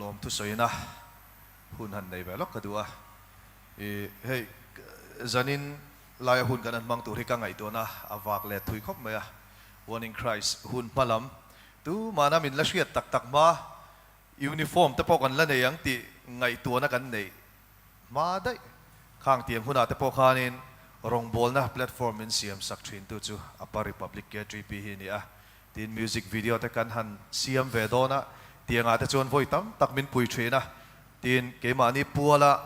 lawmthu sawina hun han nei ve lawk ka duh a. I hei zanin laia hun kan han hmang tur hi ka ngaihtuahna a vak let thui khawp mai a. One in Christ hun hma lam tumahna min la hriat tak tak hma uniform te pawh kan la nei ang tih ngaihtuahna kan neih hma daih. Khang tiang hunah te pawh khanin rawngbawlna platform min siam sak thintu chu Upper Republic KTP hi a ni a. Tin, music video te kan han siam ve dawn a, tiangah te chuan vawi tam tak min pui thin a. Tin, keimahni puala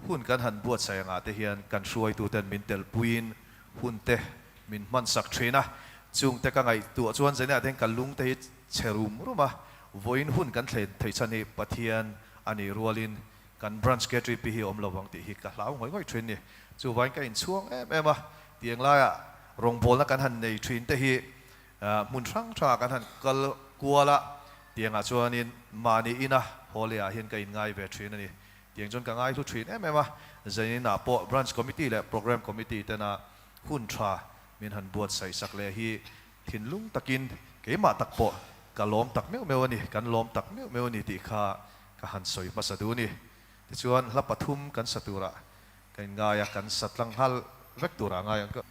hun kan han buatsaih angah te hian kan hruaituten min telpuiin hun te min hman sak thin a. Chungte ka ngaihtuah chuan zaniah te hian ka lung te hi chhe rum rum a, vawiin hun kan thlen theih chhan hi Pathian a nih rualin kan branch KTP hi awm lo vang tih hi ka hlau ngawih ngawih thin ni. Chuvain ka inchhuang em em a, tiang laiah rawngbawlna kan han nei thin te hi Hmun hrang hrangah kan han kal kual a, tiangah chuanin mahni ina haw lehah hian ka inngai ve thin a ni. Tiang chuan ka ngaihlu thin em em a, Zaninah pawh Branch Committee leh Programme Committee tena hun tha min han buatsaih sak leh hi thinlung takin keimah tak pawh ka lawm tak meuh meuh a ni, kan lawm tak meuh meuh a ni tih kha ka han sawi hmasa duh a ni. Tichuan hla pathum kan sa turah ka inngai a, kan sa tlang nghal vek turah ngai ang ka.